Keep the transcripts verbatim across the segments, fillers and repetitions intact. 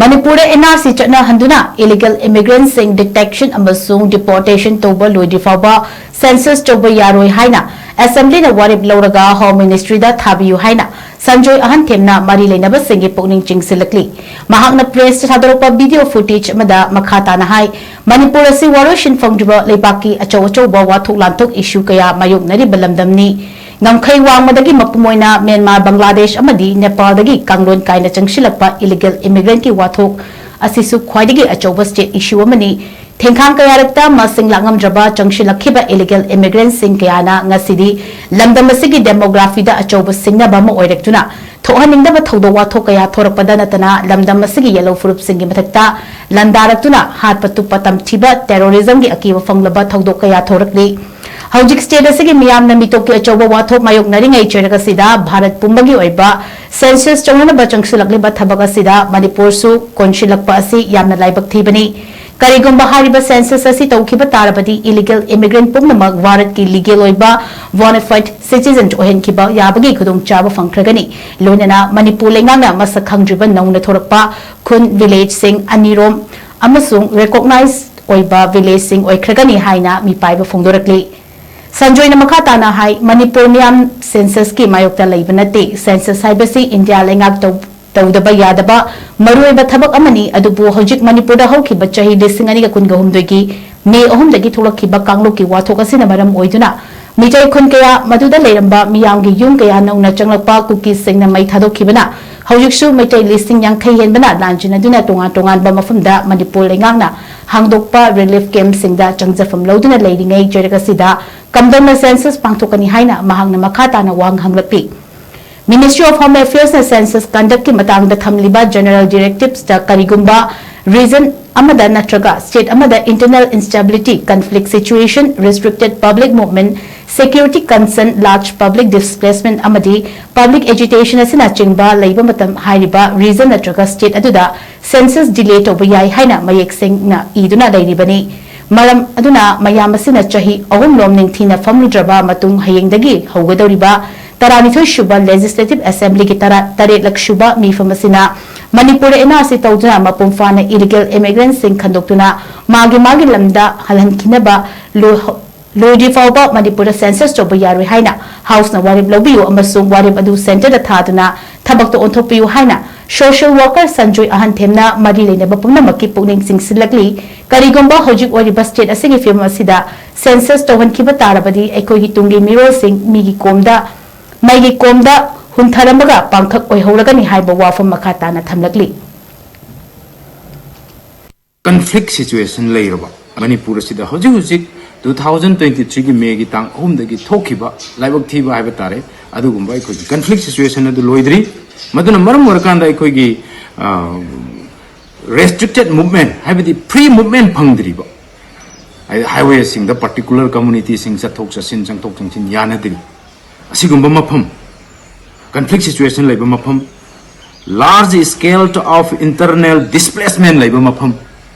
ꯃꯅꯤꯄꯨꯔꯗ and R C ꯆꯠꯅꯍꯟꯗꯨꯅ illegal ꯏꯃꯤꯒ꯭ꯔꯦꯟꯠꯁꯤꯡ detection ꯑꯃꯁꯨꯡ ꯗꯤꯄꯣꯔꯇꯦꯁꯟ ꯇꯧꯕ ꯂꯣꯏꯗ꯭ꯔꯤ ꯐꯥꯎꯕ ꯁꯦꯟꯁꯁ ꯇꯧꯕ ꯌꯥꯔꯣꯏ ꯍꯥꯏꯅ ꯑꯦꯁꯦꯝꯕ꯭ꯂꯤꯅ ꯋꯥꯔꯦꯞ ꯂꯧꯔꯒ ꯍꯣꯝ ꯃꯤꯅꯤꯁꯇ꯭ꯔꯤꯗ ꯊꯥꯕꯤꯌꯨ ꯍꯥꯏꯅ ꯁꯟꯖꯣꯏ ꯑꯍꯟꯊꯦꯝꯅ ꯃꯔꯤ ꯂꯩꯅꯕꯁꯤꯡꯒꯤ ꯄꯨꯛꯅꯤꯡ ꯆꯤꯡꯁꯤꯜꯂꯛꯂꯤ꯫ ꯃꯍꯥꯛꯅ ꯄ꯭ꯔꯦꯁꯇ ꯊꯥꯗꯣꯔꯛꯄ ꯚꯤꯗꯤꯑꯣ ꯐꯨꯇꯦꯖ ꯑꯃꯗ ꯃꯈꯥ ꯇꯥꯅ ꯍꯥꯏ, ꯃꯅꯤꯄꯨꯔ ꯑꯁꯤ ꯋꯥꯔꯣꯏꯁꯤꯟ ꯐꯪꯗ꯭ꯔꯤꯕ ꯂꯩꯕꯥꯛꯀꯤ ꯑꯆꯧ ꯑꯆꯧꯕ ꯋꯥꯊꯣꯛ ꯂꯥꯟꯊꯣꯛ ꯏꯁꯨ ꯀꯌꯥ ꯃꯥꯌꯣꯛꯅꯔꯤꯕ ꯂꯝꯗꯝꯅꯤ꯫ ꯉꯝꯈꯩ ꯋꯥꯡꯃꯗꯒꯤ ꯃꯄꯨꯡ ꯑꯣꯏꯅ ꯃ꯭ꯌꯥꯟꯃꯥꯔ, ꯕꯪꯒ꯭ꯂꯥꯗꯦꯁ ꯑꯃꯗꯤ ꯅꯦꯄꯥꯜꯗꯒꯤ ꯀꯥꯡꯂꯣꯟ ꯀꯥꯏꯅ ꯆꯪꯁꯤꯜꯂꯛꯄ ꯏꯂꯤꯒꯦꯜ ꯏꯃꯤꯒ꯭ꯔꯦꯟꯠꯀꯤ ꯋꯥꯊꯣꯛ ꯑꯁꯤꯁꯨ ꯈ꯭ꯋꯥꯏꯗꯒꯤ ꯑꯆꯧꯕ ꯁ꯭ꯇꯦꯠ ꯏꯁꯨ ꯑꯃꯅꯤ꯫ ꯊꯦꯡꯈꯥꯡ ꯀꯌꯥꯔꯛꯇ ꯃꯁꯤꯡ ꯂꯥꯛꯉꯝꯗ꯭ꯔꯕ ꯆꯪꯁꯤꯜꯂꯛꯈꯤꯕ ꯏꯂꯤꯒꯦꯜ ꯏꯃꯤꯒ꯭ꯔꯦꯟꯠꯁꯤꯡ ꯀꯌꯥꯅ ꯉꯁꯤꯗꯤ ꯂꯝꯗꯝ ꯑꯁꯤꯒꯤ ꯗꯦꯃꯣꯒ꯭ꯔꯥꯐꯤꯗ ꯑꯆꯧꯕ ꯁꯤꯡꯅꯕ ꯑꯃ ꯑꯣꯏꯔꯛꯇꯨꯅ ꯊꯣꯛꯍꯟꯅꯤꯡꯗꯕ ꯊꯧꯗꯣꯛ ꯋꯥꯊꯣꯛ ꯀꯌꯥ ꯊꯣꯔꯛꯄꯗ ꯅꯠꯇꯅ ꯂꯝꯗꯝ ꯑꯁꯤꯒꯤ ꯌꯦꯜꯂꯧ ꯐꯨꯔꯨꯞꯁꯤꯡꯒꯤ ꯃꯊꯛꯇ ꯂꯥꯟꯗꯥꯔꯛꯇꯨꯅ ꯍꯥꯠꯄ ꯇꯨꯞꯄ ꯇꯝꯊꯤꯕ ꯇꯦꯔꯣꯔꯤꯖꯝꯒꯤ ꯑꯀꯤꯕ ꯐꯪꯂꯕ ꯊꯧꯗꯣꯛ ꯀꯌꯥ ꯊꯣꯔꯛꯂꯤ꯫ ꯍꯧꯖꯤꯛ ꯁ꯭ꯇꯦꯠ ꯑꯁꯤꯒꯤ ꯃꯤꯌꯥꯝꯅ ꯃꯤꯇꯣꯞꯀꯤ ꯑꯆꯧꯕ ꯋꯥꯊꯣꯛ ꯃꯥꯌꯣꯛꯅꯔꯤꯉꯩ ꯆꯩꯔꯛ ꯑꯁꯤꯗ ꯚꯥꯔꯠ ꯄꯨꯝꯕꯒꯤ ꯑꯣꯏꯕ ꯁꯦꯟꯁꯁ ꯇꯧꯅꯅꯕ ꯆꯪꯁꯤꯜꯂꯛꯂꯤꯕ ꯊꯕꯛ ꯑꯁꯤꯗ ꯃꯅꯤꯄꯨꯔꯁꯨ ꯀꯣꯟꯁꯤꯜꯂꯛꯄ ꯑꯁꯤ ꯌꯥꯝꯅ ꯂꯥꯏꯕꯛ ꯊꯤꯕꯅꯤ꯫ ꯀꯔꯤꯒꯨꯝꯕ ꯍꯥꯏꯔꯤꯕ ꯁꯦꯟꯁꯁ ꯑꯁꯤ ꯇꯧꯈꯤꯕ ꯇꯥꯔꯕꯗꯤ ꯏꯂꯤꯒꯦꯜ ꯏꯃꯤꯒ꯭ꯔꯦꯟꯠ ꯄꯨꯝꯅꯃꯛ ꯚꯥꯔꯠꯀꯤ ꯂꯤꯒꯦꯜ ꯑꯣꯏꯕ ꯕꯣꯅꯥꯐꯥꯏꯗ ꯁꯤꯇꯤꯖꯦꯟ ꯑꯣꯏꯍꯟꯈꯤꯕ ꯌꯥꯕꯒꯤ ꯈꯨꯗꯣꯡꯆꯥꯕ ꯐꯪꯈ꯭ꯔꯒꯅꯤ꯫ ꯂꯣꯏꯅꯅ ꯃꯅꯤꯄꯨꯔ ꯂꯩꯉꯥꯛꯅ ꯃꯁꯛ ꯈꯪꯗ꯭ꯔꯤꯕ ꯅꯧꯅ ꯊꯣꯔꯛꯄ ꯈꯨꯟ, ꯚꯤꯂꯦꯖꯁꯤꯡ ꯑꯅꯤꯔꯣꯝ ꯑꯃꯁꯨꯡ ꯔꯦꯀꯣꯒꯅꯥꯏꯖ ꯑꯣꯏꯕ ꯚꯤꯂꯦꯖꯁꯤꯡ ꯑꯣꯏꯈ꯭ꯔꯒꯅꯤ ꯍꯥꯏꯅ ꯃꯤꯄꯥꯏꯕ ꯐꯣꯡꯗꯣꯔꯛꯂꯤ꯫ ꯁꯟꯖꯣꯏꯅ ꯃꯈꯥ ꯇꯥꯅ ꯍꯥꯏ, ꯃꯅꯤꯄꯨꯔ ꯃꯤꯌꯥꯝ ꯁꯦꯟꯁꯁꯀꯤ ꯃꯥꯌꯣꯛꯇ ꯂꯩꯕ ꯅꯠꯇꯦ꯫ ꯁꯦꯟꯁꯁ ꯍꯥꯏꯕꯁꯤ ꯏꯟꯗꯤꯌꯥ ꯂꯩꯉꯥꯛ ꯇꯧ-, ꯇꯧꯗꯕ ꯌꯥꯗꯕ ꯃꯔꯨꯑꯣꯏꯕ ꯊꯕꯛ ꯑꯃꯅꯤ, ꯑꯗꯨꯕꯨ ꯍꯧꯖꯤꯛ ꯃꯅꯤꯄꯨꯔꯗ ꯍꯧꯈꯤꯕ ꯆꯍꯤ ꯂꯤꯁꯤꯡ ꯑꯅꯤꯒ ꯀꯨꯟꯒ ꯍꯨꯝꯗꯣꯏꯒꯤ ꯃꯦ ꯑꯍꯨꯝꯗꯒꯤ ꯊꯣꯛꯂꯛꯈꯤꯕ ꯀꯥꯡꯂꯨꯞꯀꯤ ꯋꯥꯊꯣꯛ ꯑꯁꯤꯅ ꯃꯔꯝ ꯑꯣꯏꯗꯨꯅ ꯃꯤꯇꯩ ꯈꯨꯟ ꯀꯌꯥ, ꯃꯗꯨꯗ ꯂꯩꯔꯝꯕ ꯃꯤꯌꯥꯝꯒꯤ ꯌꯨꯝ ꯀꯌꯥ ꯅꯧꯅ ꯆꯪꯂꯛꯄ ꯀꯨꯀꯤꯁꯤꯡꯅ ꯃꯩ ꯊꯥꯗꯣꯛꯈꯤꯕꯅ ꯍꯧꯖꯤꯛꯁꯨ ꯃꯩꯇꯩ ꯂꯤꯁꯤꯡ ꯌꯥꯡꯈꯩ ꯍꯦꯟꯕꯅ ꯂꯥꯟꯖꯤꯟꯅꯗꯨꯅ ꯇꯣꯉꯥꯟ ꯇꯣꯉꯥꯟꯕ ꯃꯐꯝꯗ ꯃꯅꯤꯄꯨꯔ ꯂꯩꯉꯥꯛꯅ ꯍꯥꯡꯗꯣꯛꯄ ꯔꯤꯂꯤꯐ ꯀꯦꯝꯞꯁꯤꯡꯗ ꯆꯪꯖꯐꯝ ꯂꯧꯗꯨꯅ ꯂꯩꯔꯤꯉꯩ ꯆꯩꯔꯛ ꯑꯁꯤꯗ ꯀꯝꯗꯧꯅ ꯁꯦꯟꯁꯁ ꯄꯥꯡꯊꯣꯛꯀꯅꯤ ꯍꯥꯏꯅ ꯃꯍꯥꯛꯅ ꯃꯈꯥ ꯇꯥꯅ ꯋꯥꯍꯪ ꯍꯪꯂꯛꯂꯤ꯫ Ministry of Home Affairsꯅ ꯁꯦꯟꯁꯁ ꯀꯟꯗꯛꯀꯤ ꯃꯇꯥꯡꯗ ꯊꯝꯂꯤꯕ ꯖꯦꯅꯔꯦꯜ ꯗꯤꯔꯦꯛꯇꯤꯚꯁꯇ ꯀꯔꯤꯒꯨꯝꯕ ꯔꯤꯖꯟ ꯑꯃꯗ ꯅꯠꯇ꯭ꯔꯒ ꯁ꯭ꯇꯦꯠ ꯑꯃꯗ internal instability, conflict situation, restricted public movement, security concern, large public displacement ꯑꯃꯗꯤ public agitation ꯑꯁꯤꯅꯆꯤꯡꯕ ꯂꯩꯕ ꯃꯇꯝ ꯍꯥꯏꯔꯤꯕ ꯔꯤꯖꯟ ꯅꯠꯇ꯭ꯔꯒ ꯁ꯭ꯇꯦꯠ ꯑꯗꯨꯗ ꯁꯦꯟꯁꯁ ꯗꯤꯂꯦ ꯇꯧꯕ ꯌꯥꯏ ꯍꯥꯏꯅ ꯃꯌꯦꯛ ꯁꯦꯡꯅ ꯏꯗꯨꯅ ꯂꯩꯔꯤꯕꯅꯤ꯫ ꯃꯔꯝ ꯑꯗꯨꯅ ꯃꯌꯥꯝ ꯑꯁꯤꯅ ꯆꯍꯤ ꯑꯍꯨꯝ ꯂꯣꯝ ꯅꯤꯡꯊꯤꯅ ꯐꯝꯂꯨꯗ꯭ꯔꯕ ꯃꯇꯨꯡ ꯍꯌꯦꯡꯗꯒꯤ ꯍꯧꯒꯗꯧꯔꯤꯕ ꯇꯔꯥꯅꯤꯊꯣꯏ ꯁꯨꯕ Legislative Assembly ꯒꯤ ꯇꯔꯥ ꯇꯔꯦꯠꯂꯛ ꯁꯨꯕ ꯃꯤꯐꯝ ꯑꯁꯤꯅ ꯃꯅꯤꯄꯨꯔꯗ N R C ꯇꯧꯗꯨꯅ ꯃꯄꯨꯡ ꯐꯥꯅ illegal immigrant ꯁꯤꯡ ꯈꯟꯗꯣꯛꯇꯨꯅ ꯃꯥꯒꯤ ꯃꯥꯒꯤ ꯂꯝꯗ ꯍꯜꯍꯟꯈꯤꯅꯕ ꯂꯣꯏ-, ꯂꯣꯏꯗ꯭ꯔꯤ ꯐꯥꯎꯕ ꯃꯅꯤꯄꯨꯔꯗ census ꯇꯧꯕ ꯌꯥꯔꯣꯏ ꯍꯥꯏꯅ House ꯅ ꯋꯥꯔꯦꯞ ꯂꯧꯕꯤꯌꯨ ꯑꯃꯁꯨꯡ ꯋꯥꯔꯦꯞ ꯑꯗꯨ centre ꯗ ꯊꯥꯗꯨꯅ ꯊꯕꯛꯇ ꯑꯣꯟꯊꯣꯛꯄꯤꯌꯨ ꯍꯥꯏꯅ social worker ꯁꯟꯖꯣꯏ ꯑꯍꯟꯊꯦꯝꯅ ꯃꯔꯤ ꯂꯩꯅꯕ ꯄꯨꯝꯅꯃꯛꯀꯤ ꯄꯨꯛꯅꯤꯡ ꯆꯤꯡꯁꯤꯜꯂꯛꯂꯤ꯫ ꯀꯔꯤꯒꯨꯝꯕ ꯍꯧꯖꯤꯛ ꯑꯣꯏꯔꯤꯕ state ꯑꯁꯤꯒꯤ ꯐꯤꯕꯝ ꯑꯁꯤꯗ census ꯇꯧꯍꯟꯈꯤꯕ ꯇꯥꯔꯕꯗꯤ ꯑꯩꯈꯣꯏꯒꯤ ꯇꯨꯡꯒꯤ ꯃꯤꯔꯣꯜꯁꯤꯡ ꯃꯤꯒꯤ ꯀꯣꯝꯗ, ꯃꯩꯒꯤ ꯀꯣꯝꯗ ꯍꯨꯟꯊꯔꯝꯕꯒ ꯄꯥꯡꯈꯛ ꯑꯣꯏꯍꯧꯔꯒꯅꯤ ꯍꯥꯏꯕ ꯋꯥꯐꯝ ꯃꯈꯥ ꯇꯥꯅ ꯊꯝꯂꯛꯂꯤ꯫ Conflict situation ꯂꯩꯔꯕ ꯃꯅꯤꯄꯨꯔ ꯑꯁꯤꯗ ꯍꯧꯖꯤꯛ ꯍꯧꯖꯤꯛ two thousand twenty three ꯒꯤ May ꯒꯤ ꯇꯥꯡ ꯑꯍꯨꯝꯗꯒꯤ ꯊꯣꯛꯈꯤꯕ ꯂꯥꯏꯕꯛ ꯊꯤꯕ ꯍꯥꯏꯕ ꯇꯥꯔꯦ, ꯑꯗꯨꯒꯨꯝꯕ ꯑꯩꯈꯣꯏꯒꯤ conflict situation ꯑꯗꯨ ꯂꯣꯏꯗ꯭ꯔꯤ꯫ ꯃꯗꯨꯅ ꯃꯔꯝ ꯑꯣꯏꯔꯀꯥꯟꯗ ꯑꯩꯈꯣꯏꯒꯤ restricted movement, ꯍꯥꯏꯕꯗꯤ free movement ꯐꯪꯗ꯭ꯔꯤꯕ highway ꯁꯤꯡꯗ particular community ꯁꯤꯡ ꯆꯠꯊꯣꯛ ꯆꯠꯁꯤꯟ, ꯆꯪꯊꯣꯛ ꯆꯪꯁꯤꯟ ꯌꯥꯅꯗ꯭ꯔꯤ꯫ ꯑꯁꯤꯒꯨꯝꯕ ꯃꯐꯝ, conflict situation ꯂꯩꯕ ꯃꯐꯝ, large scale of internal displacement ꯂꯩꯕ ꯃꯐꯝ,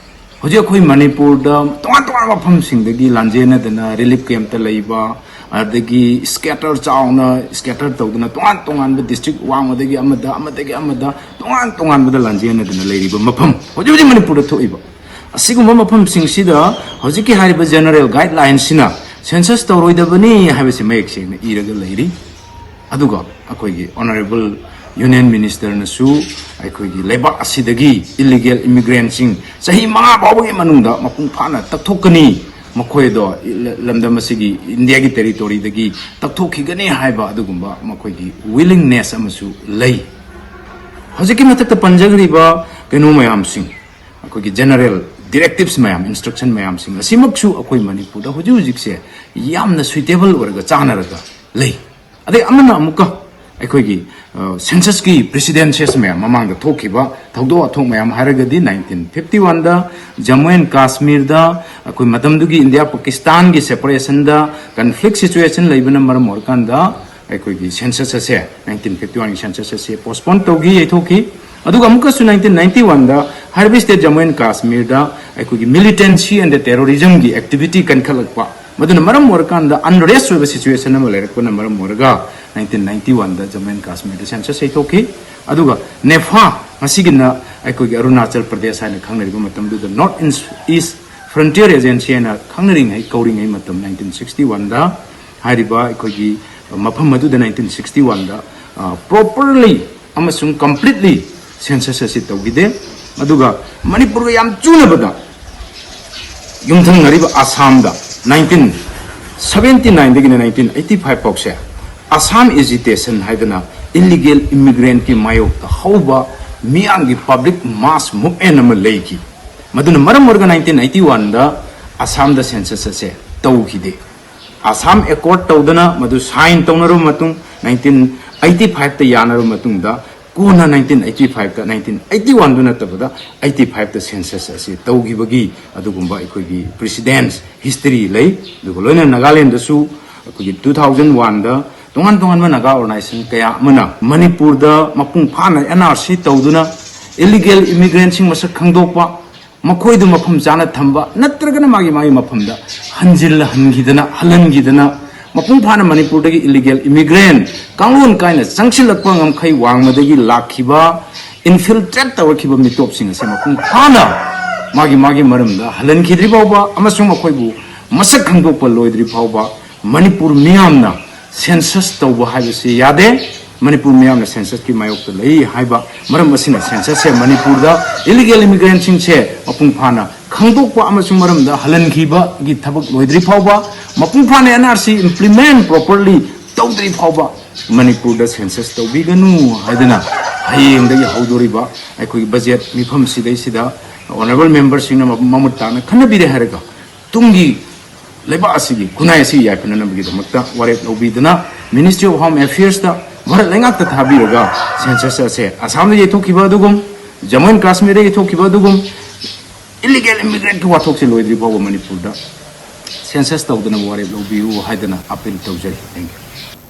ꯍꯧꯖꯤꯛ ꯑꯩꯈꯣꯏ ꯃꯅꯤꯄꯨꯔꯗ ꯇꯣꯉꯥꯟ ꯇꯣꯉꯥꯟꯕ ꯃꯐꯝꯁꯤꯡꯗꯒꯤ ꯂꯥꯟꯖꯦꯟꯅꯗꯅ relief camp ꯇ ꯂꯩꯕ, ꯑꯗꯒꯤ scatter, ꯆꯥꯎꯅ scatter ꯇꯧꯗꯅ ꯇꯣꯉꯥꯟ ꯇꯣꯉꯥꯟꯕ district, ꯋꯥꯡꯃꯗꯒꯤ ꯑꯃꯗ, ꯑꯃꯗꯒꯤ ꯑꯃꯗ, ꯇꯣꯉꯥꯟ ꯇꯣꯉꯥꯟꯕꯗ ꯂꯥꯟꯖꯦꯟꯅꯗꯅ ꯂꯩꯔꯤꯕ ꯃꯐꯝ ꯍꯧꯖꯤꯛ ꯍꯧꯖꯤꯛ ꯃꯅꯤꯄꯨꯔꯗ ꯊꯣꯛꯏꯕ꯫ ꯑꯁꯤꯒꯨꯝꯕ ꯃꯐꯝꯁꯤꯡꯁꯤꯗ ꯍꯧꯖꯤꯛꯀꯤ ꯍꯥꯏꯔꯤꯕ general guideline ꯁꯤꯅ census ꯇꯧꯔꯣꯏꯗꯕꯅꯤ ꯍꯥꯏꯕꯁꯤ ꯃꯌꯦꯛ ꯁꯦꯡꯅ ꯏꯔꯒ ꯂꯩꯔꯤ꯫ ꯑꯗꯨꯒ ꯑꯩꯈꯣꯏꯒꯤ honourable Union Minister ꯅꯁꯨ ꯑꯩꯈꯣꯏꯒꯤ ꯂꯩꯕꯥꯛ ꯑꯁꯤꯗꯒꯤ illegal immigrant ꯁꯤꯡ ꯆꯍꯤ ꯃꯉꯥ ꯐꯥꯎꯕꯒꯤ ꯃꯅꯨꯡꯗ ꯃꯄꯨꯡ ꯐꯥꯅ ꯇꯛꯊꯣꯛꯀꯅꯤ, ꯃꯈꯣꯏꯗꯣ ꯂꯝꯗꯝ ꯑꯁꯤꯒꯤ India ꯒꯤ territory ꯗꯒꯤ ꯇꯛꯊꯣꯛꯈꯤꯒꯅꯤ ꯍꯥꯏꯕ ꯑꯗꯨꯒꯨꯝꯕ ꯃꯈꯣꯏꯒꯤ willingness ꯑꯃꯁꯨ ꯂꯩ꯫ ꯍꯧꯖꯤꯛꯀꯤ ꯃꯊꯛꯇ ꯄꯟꯖꯈ꯭ꯔꯤꯕ ꯀꯩꯅꯣ ꯃꯌꯥꯝꯁꯤꯡ, ꯑꯩꯈꯣꯏꯒꯤ general directives ꯃꯌꯥꯝ, instruction ꯃꯌꯥꯝꯁꯤꯡ ꯑꯁꯤꯃꯛꯁꯨ ꯑꯩꯈꯣꯏ ꯃꯅꯤꯄꯨꯔꯗ ꯍꯧꯖꯤꯛ ꯍꯧꯖꯤꯛꯁꯦ ꯌꯥꯝꯅ suitable ꯑꯣꯏꯔꯒ ꯆꯥꯟꯅꯔꯒ ꯂꯩ꯫ ꯑꯗꯩ ꯑꯃꯅ ꯑꯃꯨꯛꯀ ꯑꯩꯈꯣꯏꯒꯤ census ꯀꯤ precedences ꯃꯌꯥꯝ, ꯃꯃꯥꯡꯗ ꯊꯣꯛꯈꯤꯕ ꯊꯧꯗꯣꯛ ꯋꯥꯊꯣꯛ ꯃꯌꯥꯝ ꯍꯥꯏꯔꯒꯗꯤ nineteen fifty one the Jammu and Kashmir ꯗ ꯑꯩꯈꯣꯏ ꯃꯇꯝꯗꯨꯒꯤ India Pakistan ꯒꯤ separation ꯗ conflict situation ꯂꯩꯕꯅ ꯃꯔꯝ ꯑꯣꯏꯔꯀꯥꯟꯗ ꯑꯩꯈꯣꯏꯒꯤ census ꯑꯁꯦ, nineteen fifty one ꯒꯤ census ꯑꯁꯦ postpone ꯇꯧꯈꯤ, ꯌꯩꯊꯣꯛꯈꯤ꯫ ꯑꯗꯨꯒ ꯑꯃꯨꯛꯀꯁꯨ nineteen ninety one ꯗ ꯍꯥꯏꯔꯤꯕ state Jammu and Kashmir ꯗ ꯑꯩꯈꯣꯏꯒꯤ militancy and terrorism ꯒꯤ activity ꯀꯟꯈꯠꯂꯛꯄ, ꯃꯗꯨꯅ ꯃꯔꯝ ꯑꯣꯏꯔꯀꯥꯟꯗ unrest ꯑꯣꯏꯕ situation ꯑꯃ ꯂꯩꯔꯛꯄꯅ ꯃꯔꯝ ꯑꯣꯏꯔꯒ nineteen ninety one the Jammu and Kashmir the census ꯌꯩꯊꯣꯛꯈꯤ꯫ ꯑꯗꯨꯒ NEFA, ꯉꯁꯤꯒꯤꯅ ꯑꯩꯈꯣꯏꯒꯤ ꯑꯔꯨꯅꯥꯆꯜ ꯄ꯭ꯔꯗꯦꯁ ꯍꯥꯏꯅ ꯈꯪꯅꯔꯤꯕ ꯃꯇꯝꯗꯨꯗ North East Frontier Agency ꯍꯥꯏꯅ ꯈꯪꯅꯔꯤꯉꯩ, ꯀꯧꯔꯤꯉꯩ ꯃꯇꯝ nineteen sixty one ꯗ ꯍꯥꯏꯔꯤꯕ ꯑꯩꯈꯣꯏꯒꯤ ꯃꯐꯝ ꯑꯗꯨꯗ nineteen sixty one ꯗ properly ꯑꯃꯁꯨꯡ completely census ꯑꯁꯤ ꯇꯧꯈꯤꯗꯦ꯫ ꯑꯗꯨꯒ ꯃꯅꯤꯄꯨꯔꯒ ꯌꯥꯝ ꯆꯨꯅꯕꯗ ꯌꯨꯝꯊꯪꯅꯔꯤꯕ ꯑꯁꯥꯝꯗ nineteen seventy nine ꯗꯒꯤꯅ nineteen eighty five ꯐꯥꯎꯁꯦ Assam agitation ꯍꯥꯏꯗꯅ illegal immigrant ꯀꯤ ꯃꯥꯌꯣꯛꯇ ꯍꯧꯕ ꯃꯤꯌꯥꯝꯒꯤ public mass movement ꯑꯃ ꯂꯩꯈꯤ꯫ ꯃꯗꯨꯅ ꯃꯔꯝ ꯑꯣꯏꯔꯒ nineteen eighty one ꯗ ꯑꯁꯥꯝꯗ census ꯑꯁꯦ ꯇꯧꯈꯤꯗꯦ꯫ ꯑꯁꯥꯝ accord ꯇꯧꯗꯅ ꯃꯗꯨ sign ꯇꯧꯅꯔꯕ ꯃꯇꯨꯡ, nineteen eighty five ꯇ ꯌꯥꯅꯔꯕ ꯃꯇꯨꯡꯗ, ꯀꯣꯟꯅ nineteen eighty five ꯇ, nineteen eighty one ꯗꯨ ꯅꯠꯇꯕꯗ eighty five ꯇ census ꯑꯁꯤ ꯇꯧꯈꯤꯕꯒꯤ ꯑꯗꯨꯒꯨꯝꯕ ꯑꯩꯈꯣꯏꯒꯤ precedence history ꯂꯩ꯫ ꯑꯗꯨꯒ ꯂꯣꯏꯅꯅ ꯅꯥꯒꯥꯂꯦꯟꯗꯁꯨ ꯑꯩꯈꯣꯏꯒꯤ two thousand one ꯗ ꯇꯣꯉꯥꯟ ꯇꯣꯉꯥꯟꯕ ꯅꯥꯒꯥ organization ꯀꯌꯥ ꯑꯃꯅ ꯃꯅꯤꯄꯨꯔꯗ ꯃꯄꯨꯡ ꯐꯥꯅ N R C ꯇꯧꯗꯨꯅ illegal immigrant ꯁꯤꯡ ꯃꯁꯛ ꯈꯪꯗꯣꯛꯄ, ꯃꯈꯣꯏꯗꯨ ꯃꯐꯝ ꯆꯥꯅ ꯊꯝꯕ ꯅꯠꯇ꯭ꯔꯒꯅ ꯃꯥꯒꯤ ꯃꯥꯒꯤ ꯃꯐꯝꯗ ꯍꯟꯖꯤꯜꯍꯟꯈꯤꯗꯅ, ꯍꯜꯍꯟꯈꯤꯗꯅ, ꯃꯄꯨꯡ ꯐꯥꯅ ꯃꯅꯤꯄꯨꯔꯗꯒꯤ illegal immigrant ꯀꯥꯡꯂꯣꯟ ꯀꯥꯏꯅ ꯆꯪꯁꯤꯜꯂꯛꯄ ꯉꯝꯈꯩ ꯋꯥꯡꯃꯗꯒꯤ ꯂꯥꯛꯈꯤꯕ, infiltrate ꯇꯧꯔꯛꯈꯤꯕ ꯃꯤꯇꯣꯞꯁꯤꯡ ꯑꯁꯦ ꯃꯄꯨꯡ ꯐꯥꯅ ꯃꯥꯒꯤ ꯃꯥꯒꯤ ꯃꯔꯝꯗ ꯍꯜꯍꯟꯈꯤꯗ꯭ꯔꯤ ꯐꯥꯎꯕ ꯑꯃꯁꯨꯡ ꯃꯈꯣꯏꯕꯨ ꯃꯁꯛ ꯈꯪꯗꯣꯛꯄ ꯂꯣꯏꯗ꯭ꯔꯤ ꯐꯥꯎꯕ ꯃꯅꯤꯄꯨꯔ ꯃꯤꯌꯥꯝꯅ census ꯇꯧꯕ ꯍꯥꯏꯕꯁꯤ ꯌꯥꯗꯦ꯫ ꯃꯅꯤꯄꯨꯔ ꯃꯤꯌꯥꯝꯅ census ꯀꯤ ꯃꯥꯌꯣꯛꯇ ꯂꯩ ꯍꯥꯏꯕ ꯃꯔꯝ ꯑꯁꯤꯅ census ꯁꯦ ꯃꯅꯤꯄꯨꯔꯗ illegal immigrant ꯁꯤꯡꯁꯦ ꯃꯄꯨꯡ ꯐꯥꯅ ꯈꯪꯗꯣꯛꯄ ꯑꯃꯁꯨꯡ ꯃꯔꯝꯗ ꯍꯜꯍꯟꯈꯤꯕꯒꯤ ꯊꯕꯛ ꯂꯣꯏꯗ꯭ꯔꯤ ꯐꯥꯎꯕ, ꯃꯄꯨꯡ ꯐꯥꯅ N R C implement properly ꯇꯧꯗ꯭ꯔꯤ ꯐꯥꯎꯕ ꯃꯅꯤꯄꯨꯔꯗ census ꯇꯧꯕꯤꯒꯅꯨ ꯍꯥꯏꯗꯅ ꯍꯌꯦꯡꯗꯒꯤ ꯍꯧꯗꯣꯔꯤꯕ ꯑꯩꯈꯣꯏꯒꯤ budget ꯃꯤꯐꯝ ꯁꯤꯗꯩꯁꯤꯗ honourable member ꯁꯤꯡꯅ ꯃꯃꯨꯠ ꯇꯥꯅ ꯈꯟꯅꯕꯤꯔꯦ ꯍꯥꯏꯔꯒ ꯇꯨꯡꯒꯤ ꯂꯩꯕꯥꯛ ꯑꯁꯤꯒꯤ ꯈꯨꯟꯅꯥꯏ ꯑꯁꯤ ꯌꯥꯏꯐꯅꯅꯕꯒꯤꯗꯃꯛꯇ ꯋꯥꯔꯦꯞ ꯂꯧꯕꯤꯗꯨꯅ Ministry of Home Affairs ꯇ ꯚꯥꯔꯠ ꯂꯩꯉꯥꯛꯇ ꯊꯥꯕꯤꯔꯒ census ꯑꯁꯦ ꯑꯁꯥꯝꯗ ꯌꯩꯊꯣꯛꯈꯤꯕ ꯑꯗꯨꯒꯨꯝ, ꯖꯝꯃꯨ ꯑꯦꯟ ꯀꯥꯁꯃꯤꯔꯗ ꯌꯩꯊꯣꯛꯈꯤꯕ ꯑꯗꯨꯒꯨꯝ, illegal immigrant ꯀꯤ ꯋꯥꯊꯣꯛꯁꯦ ꯂꯣꯏꯗ꯭ꯔꯤ ꯐꯥꯎꯕ ꯃꯅꯤꯄꯨꯔꯗ census ꯇꯧꯗꯅꯕ ꯋꯥꯔꯦꯞ ꯂꯧꯕꯤꯌꯨ ꯍꯥꯏꯗꯅ appeal ꯇꯧꯖꯔꯤ꯫ Thank you꯫